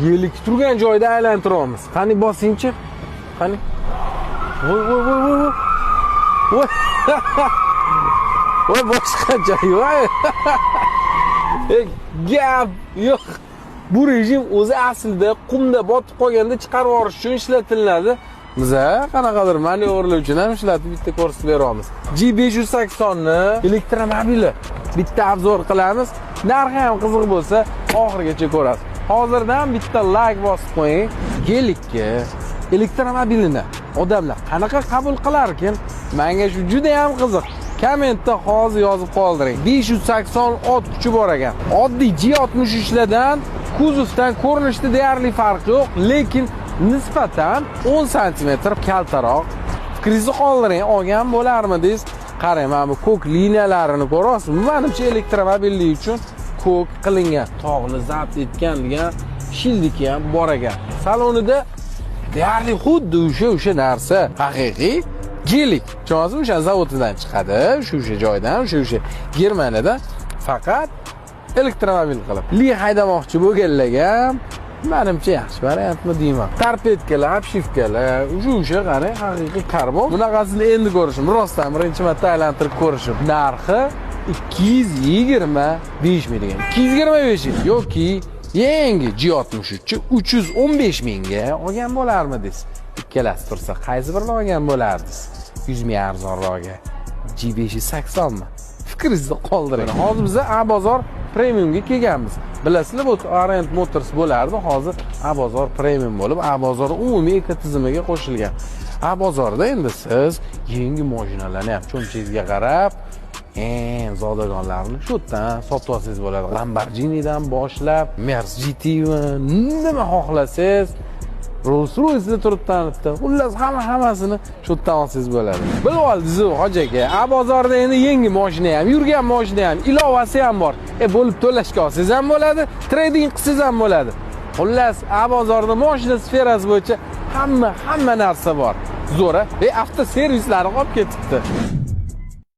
Gelik turgan joyda aylantiramiz. Qani, bosingchi. Qani. Voy, voy, voy, voy, voy. Voy. Voy, boshqacha, voy. E, gap yo'q. Bu rejim o'zi aslida qumda botib qolganda chiqarib yuborish uchun ishlatiladi. Biza qanaqadir manevrlar uchun ham ishlatib bitta ko'rsatib beramiz. G580 ni elektromobili bitta обзор qilamiz. Narxi ham qiziq bo'lsa, oxirigacha ko'rasiz. Hozirdan bitta layk bosib qo'ying. Gelikka elektromobilini odamlar qanaqa qabul qilarkin? Menga shu juda ham qiziq. Kommentda hozir yozib qoldiring. 580 ot kuchi bor ekan. Oddiy G63 lardan kuzovdan ko'rinishda deyarli farqi yo'q, lekin nisbatan 10 sm kaltaroq. Fikringizni qoldiring, olgan bo'larmidingiz? Qarang, mana bu ko'k liniyalarini ko'ryapsizmi? Manimcha, elektromobillik uchun ko'k qilingan. Tog'ni zabt etgan degan shildiki ham bor ekan. Salonida deyarli xuddi o'sha narsa. Haqiqiy Gelik. Tushunasizmi? O'sha zavodidan chiqadi, o'sha joydan, o'sha Germaniyadan, faqat elektromobil qilib. Li haydamoqchi bo'lganlarga manimcha yaxshi variantmi deyman. Торпедка lar, обшивка lar, o'sha qarang, haqiqiy karbon. Bunaqasini endi ko'rishim, rostdan birinchi marta aylantirib ko'rishim. Narxi 225 ming degan. 225 ming yoki yangi G63 315 mingga olgan bo'larmidingiz? Ikkalasi tursa, qaysi birini olgan bo'lardingiz? 100 ming arzonroqga. G580 mi? Fikringizni qoldiring. Hozir biz A bozor Premiumga kelganmiz. Bilasizlar, bu Orient Motors bo'lardi, hozir A bozor Premium bo'lib, A bozor umumiy ekotizimiga qo'shilgan. A bozorda endi siz yangi mashinalarni ham cho'ntagingizga qarab, eng zodagonlarni shu yerdan sotib olsangiz bo'ladi. Lamborghinidan boshlab, Merc GTmi, nima xohlasangiz, Rolls Royce'da turibdi bitta. Xullas, hammasini shu yerdan olsangiz bo'ladi. Bilib oldingiz, hoji aka, A bozorda endi yangi mashina ham, yurgan mashina ham, ilovasi ham bor. Bo'lib to'lashga olsangiz ham bo'ladi, trading qilsangiz ham bo'ladi. Xullas, A bozorda mashina sferasi bo'yicha hamma narsa bor. Zo'ra. Avtoservislari qolib ketibdi.